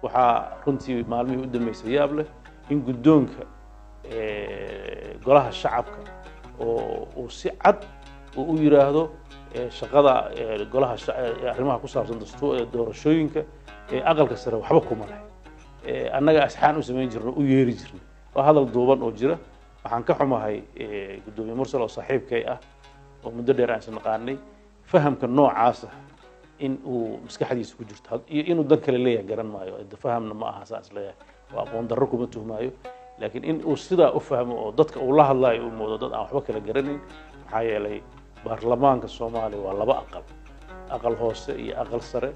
Waxaa runtii maalmihii u dambeysay yaab leh in guddoonka Golaha Shacabka oo uu si cad uu u yiraahdo shaqada golaha, arrimaha ku saabsan doorashooyinka ee Aqalka Sare waxba kuma leh, annaga asxaan u samayn jirno, u yeeri jirnay. Waa hadal duuban oo jira. Waxaan ka xumahay guddoomiye Mursal oo saaxiibkay ah oo muddo dheer aan isnaqaanay, fahamka noocaas ah in uu maskaxdiisa ku jirto iyo inuu dan kale leeyahay garan maayo. Fahamna ma aha saan is leeyahay, oo aqoon darro kuma tuhmaayo, laakiin in uu sidaa u fahmo oo dadka uu la hadlayo uu moodo dad aan waxba kala garanayn. Maxaa yeelay baarlamaanka Soomaaliya waa laba aqal, aqal hoose iyo aqal sare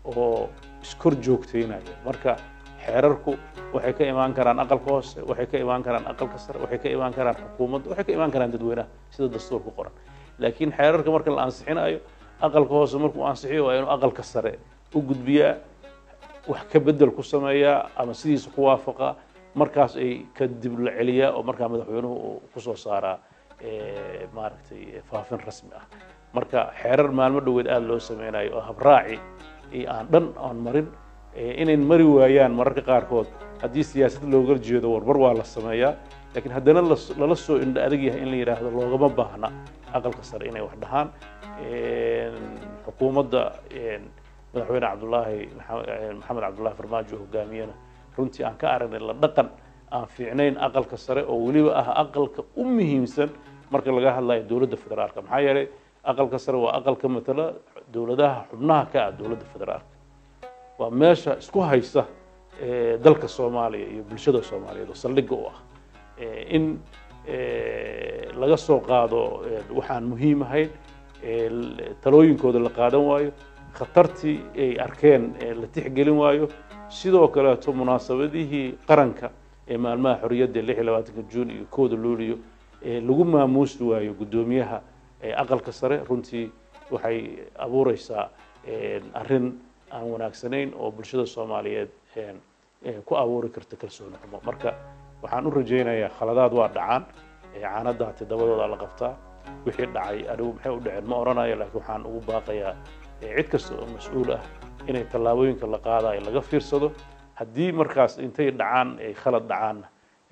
oo iskor joogteynaya. Marka xeerarku waxay ka imaan karaan aqalka hoose, waxay ka imaan karaan aqalka sare, waxay ka imaan karaan xukuumadda, waxay ka imaan karaan dadweynaha sida dastuurku qoran. Laakiin xeerarka marka la ansixinayo, aqalka hoose markuu ansixiyo waa inuu aqalka sare u gudbiyaa, wax ka bedel ku sameeyaa ama sidiisa ku waafaqaa, markaas ay kadib la celiyaa oo markaa madaxweynuhu uu kusoo saaraa maaragtay faafin rasmi ah. Marka xeerar maalmo dhoweed aada loo sameynayo oo habraaci iyo aan dhan aan marin inay mari waayaan mararka qaarkood haddii siyaasad looga jeedo warbar waa la sameeyaa, laakiin haddana lala soo indho adag yahay in la yidhaahdo loogama baahna Aqalka Sare inay wax dhahaan. Xukuumadda madaxweyne Cabdullaahi Maxamed Cabdullaahi Farmaajo hogaamiyena runtii aan ka aragnay la dhaqan aan fiicnayn Aqalka Sare oo weliba ah aqalka u muhiimsan marka laga hadlayo dowladda federaalka. Maxaa yeelay Aqalka Sare waa aqalka matala dowladaha xubnaha ka ah dowladda federaalka, waa meesha isku haysa dalka Soomaaliya iyo bulshada Soomaaliyeed oo saldhigga u ah. In laga soo qaado waxaan muhiim ahayn, talooyinkooda la qaadan waayo, khatartii ay arkeen la tixgelin waayo, sidoo kaleeto munaasabadihii qaranka ee maalmaha xorriyadda 26-ka Juun iyo 1-da Luuliyo lagu maamuusi waayo guddoomiyaha Aqalka Sare, runtii waxay abuureysaa arrin aan wanaagsanayn oo bulshada Soomaaliyeed ku abuuri karta kalsooni xumo. Marka waxaan u rajaynayaa khaladaad waa dhacaan, caanadaati dabadooda la qabtaa. Wixii dhacay anigu maxay u dhaceen ma oranayo, laakiin waxaan ugu baaqayaa cid kasta oo mas-uul ah inay tallaabooyinka la qaadayo laga fiirsado, haddii markaas intay dhacaan ay khalad dhacaanna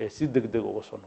si deg deg uga soo noqo.